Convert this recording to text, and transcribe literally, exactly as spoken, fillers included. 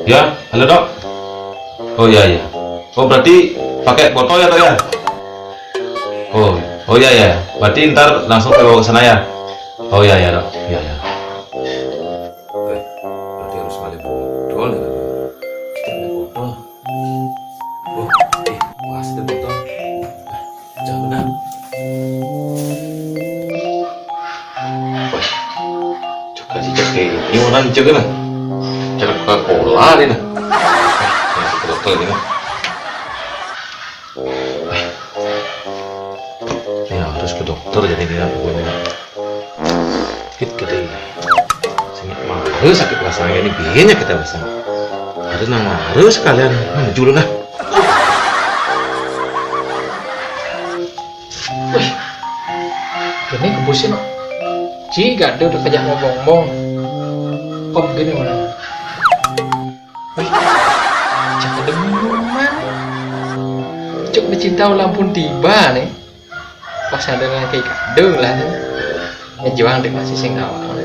Ya, halo, Dok. Oh, ya, ya. Oh, berarti pakai botol ya, Dok, ya? Oh, oh, ya, ya. Berarti ntar langsung saya bawa ke sana, ya? Oh, ya, ya, Dok. Ya, ya. Eh, berarti harus malih botol ya. Kita malih botol. Oh, eh, pas ada botol. Jangan benar. Wah, cok aja cok kayak ini orang cok kan. Cok Coca-Cola nih nah. Nah, ke dokter ini nah. Ya, harus ke dokter jadi dia pokoknya. Sakit gede. Sini malu sakit rasanya ini biayanya kita pasang. Harus nang harus sekalian maju dulu nah. Wih, ini kebusin. Ci gade udah kejak ngomong-ngomong. Kok begini mana? Wih, cak ada minuman. Cuk dicinta ulang pun tiba nih. Pas ada lagi kado lah nih. Ngejuang deh masih sing awal.